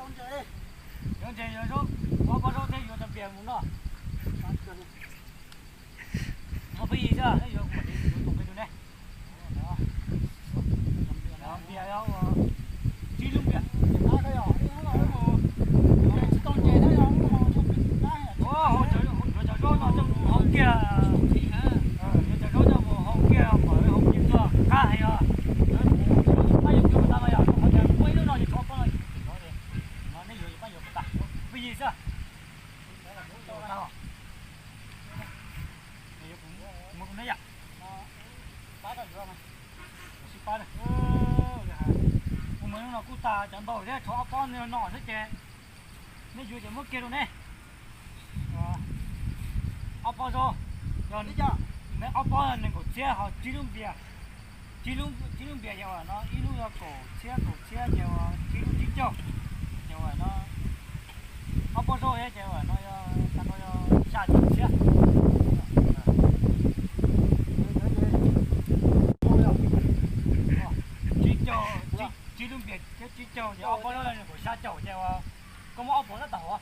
Yuav ntses, yuav zaub, ob pob zaub thiab yuav cov npias mus noj. Peb yig xwb, yuav mus yuav tus nqi tus ne. Npias, tsib lub npias. Ua, yuav cov zaub no coj mus hau kiag, yuav cov zaub coj mus hau kiag kom hau kiag txog qab heev os. Pab yuav tus tas mas yog qhov tias muaj ib lub no ces tshuav pob no. Nej yuav pab yuav tas, peb yig xwb. Mus tus neb yam. Sib pab, mus mus lub no kuj tas cov ntau thiab, tshuav ob pob no xwb ces nej yuav ces muab kiag rau neb. Ob pob zaub, yog ob pob nees nkaum txhiab ho tsib lub npias. Tsib lub npias ces uas no ib lub yog kaum txhiab, kaum txhiab ces uas tsib lub tsib caug, ces uas no ob pob zaub thiab ces uas no yog, no yog xya caum txhiab. Tsib caug, tsib lub npias thiab tsib caug ces ob pob zaub nees nkaum xya caum ces uas koj muab ob puas tab tom hauv.